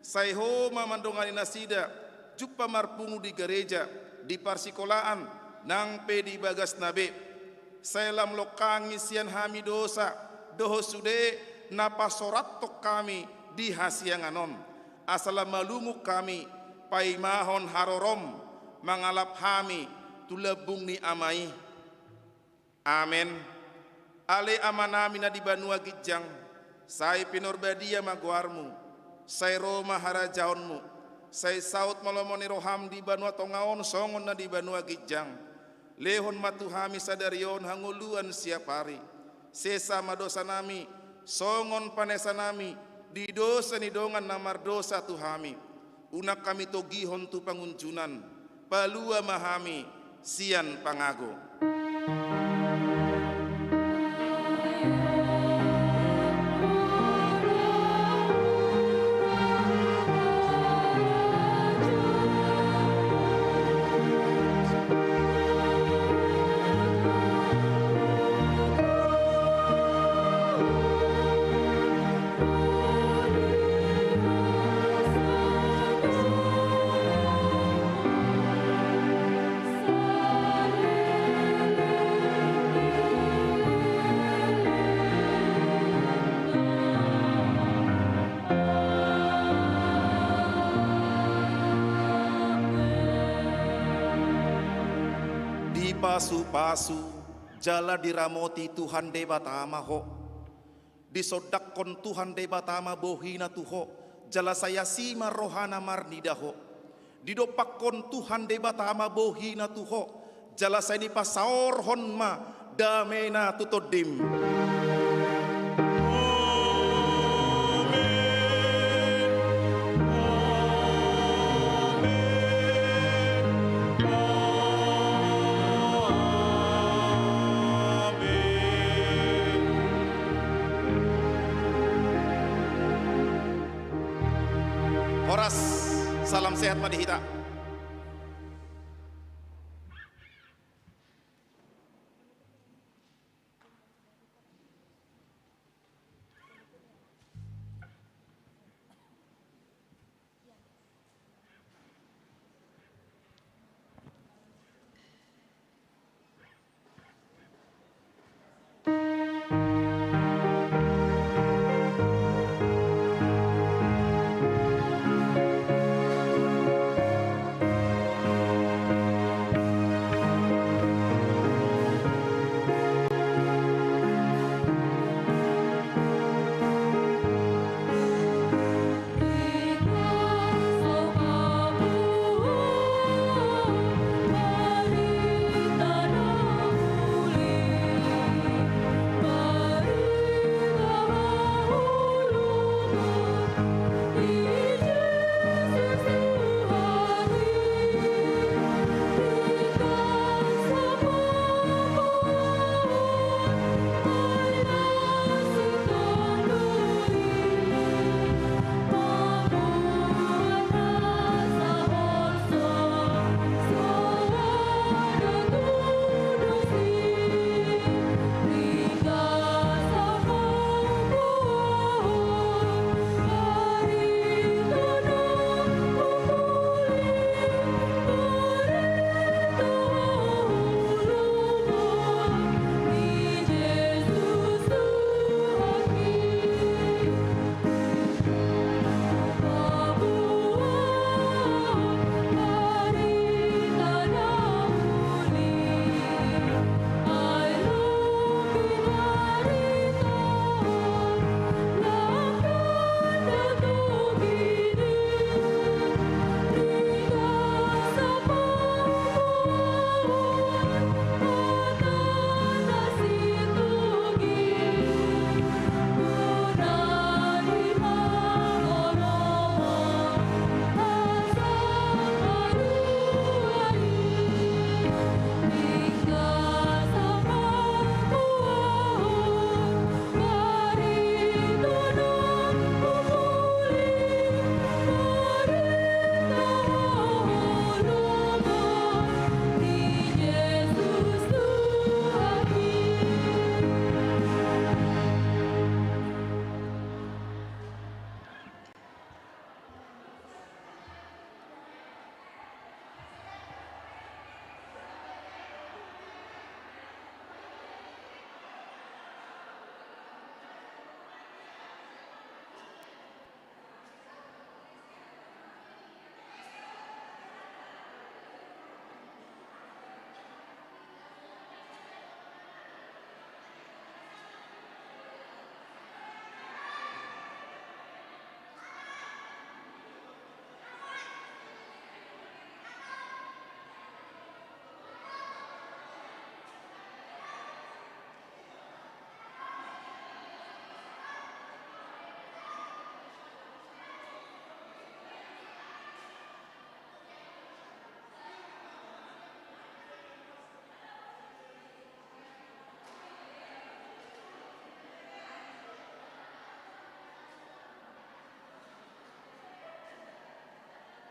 sai Ho ma mandongani nasida, jumpa marpungu di gareja, di parsikolaan, nang pe di bagasna be. Sai lam longkangi sian hami dosa, dohot sude na pasorathon hami di hasiangan on. Asa lam malungun hami, paimahon harorom, mangalap hami, tu lambung ni Ama i. Amen. Ale Amanami na di banua ginjang, sai pinarbadia ma goarmu, sai ro ma harajaonmu, sai saut ma lomo ni roham di banua tonga on songon na di banua ginjang. Lehon ma tu hami sadari on hangoluan siapari. Sesa ma dosanami, songon panesanami, di dosa ni dongan na mardosa tu hami. Unang hami togihon tu pangunjunan, palua ma hami sian pangago. Dipasupasu jala diramoti Tuhan Debata ma ho. Disondangkon Tuhan Debata ma bohina tu ho, jala sai asi ma rohana marnida ho. Didompakkon Tuhan Debata ma bohina tu ho, jala sai dipasaorhon ma damena tu tondim. Amen. Amen. Amen. Horas, salam sehat ma di hita.